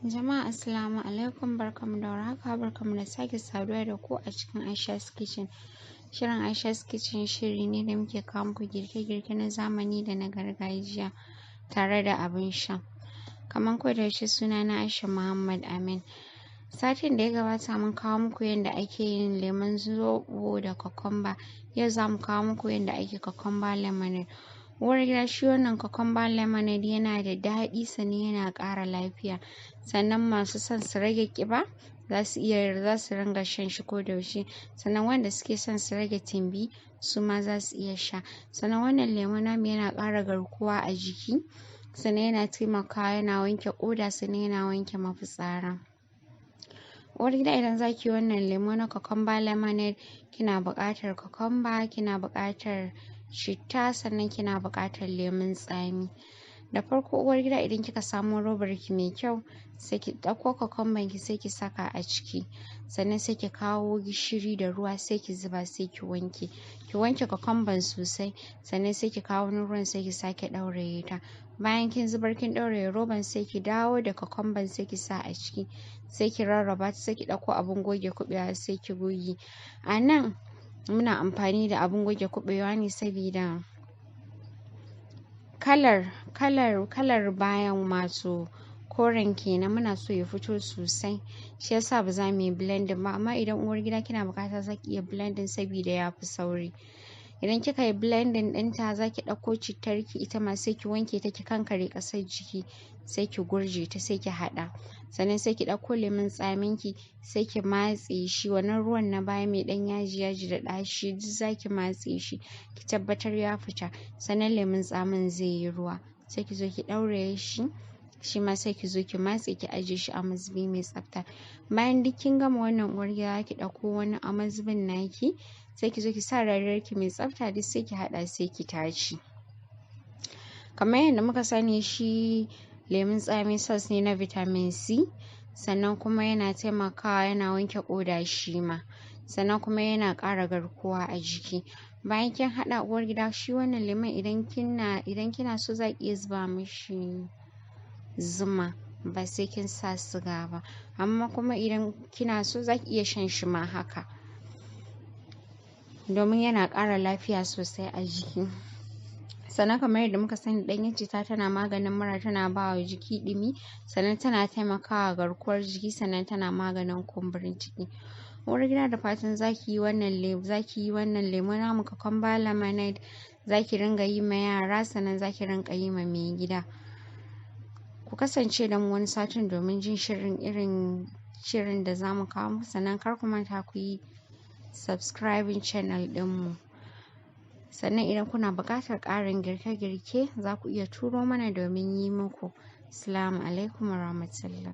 Jama'a assalamu alaikum, barkamu da warhaka, barkamu da sake saduwa da ku a cikin Aisha's Kitchen. Shirin Aisha's Kitchen shiri ne da muke kawo muku girke-girke na zamani da na gargajiya tare da abin sha. Kamar ko da yaushe, suna na Aisha Muhammad Amin. Satin da ya gabata mun kawo muku yadda ake yin lemon zoɓo da cucumber. Yau za mu kawo muku yadda ake cucumber lemonade. Uwar gida, shi wannan cucumber lemonade yana da daɗi, sannan yana ƙara lafiya. Sannan masu son su rage ƙiba za su ringa shan shi ko da yaushe. Sannan wanda suke son su rage tumbi, su ma za su iya sha. Sannan wannan lemo namu yana ƙara garkuwa a jiki, sannan yana taimakawa, yana wanke ƙoda, sannan yana wanke mafitsara. Uwar gida, idan za ki yi wannan lemo na cucumber lemonade, kina buƙatar cucumber, kina buƙatar citta, sannan kina buƙatar lemon tsami. Da farko, uwar gida, idan kika samo robar ki mai kyau, sai ki ɗauko cucumber ki, sai ki saka a ciki. Sannan sai ki kawo gishiri da ruwa, sai ki zuba, sai ki wanke. Ki wanke cucumber sosai, sannan sai ki kawo wani ruwan, sai ki sake ɗauraye ta. Bayan kin zubar, kin ɗauraye roban, sai ki dawo da cucumber, sai ki sa a ciki, sai ki rarraba ta, sai ki ɗauko abin goge kuɓewa, sai ki goge. A nan muna amfani da abin goge kuɓewa ne sabida kalar bayan, wato koren kenan, muna so ya fito sosai, shi yasa ba za mu yi blending ba. Amma idan uwar gida kina buƙata, za ki iya blending sabida ya fi sauri. Idan kika yi blending ɗinta, za ki ɗauko cittarki ita ma, sai ki wanke ta, ki kankare ƙasar jiki, sai ki gurje ta, sai ki haɗa. Sannan sai ki ɗauko lemon tsamin ki, sai ki matse shi. Wannan ruwan na baya mai ɗan yaji yaji da ɗaci, duk za ki matse shi, ki tabbatar ya fita. Sannan lemon tsamin zai yi ruwa, sai ki zo ki ɗauraye shi, shi ma sai ki zo ki matse, ki ajiye shi a mazubi mai tsafta. Bayan duk kin gama wannan, uwar gida, ki ɗauko wani a mazubin naki, sai ki zo ki sa rariyar ki mai tsafta, duk sai ki haɗa, sai ki tace. Kamar yadda muka sani, shi lemun tsami source ne na vitamin C, sannan kuma yana taimakawa, yana wanke ƙoda shi ma, sannan kuma yana ƙara garkuwa a jiki. Bayan kin haɗa, uwar gida, shi wannan lemon, idan kina so, za ki iya zuba mishi zuma, ba sai kin sa siga ba. Amma kuma idan kina so, za ki iya shan shi ma haka, domin yana ƙara lafiya sosai a jiki. Sannan kamar yadda muka sani, ɗanyen citta tana maganin mura, tana ba wa jiki ɗumi, sannan tana taimakawa garkuwar jiki, sannan tana maganin kumburin ciki. Uwar gida, da fatan zaki yi wannan lemo namu cucumber lemonade, zaki ringa yi ma yara, sannan zaki rinƙa yi ma mai gida. Ku kasance da mu wani satin domin jin shirin irin shirin da zamu kawo muku. Sannan kar ku manta ku yi subscribing channel ɗinmu. Sannan idan kuna buƙatar ƙarin girke-girke, za ku iya turo mana domin yi muku. Assalamu alaikum warahmatullah.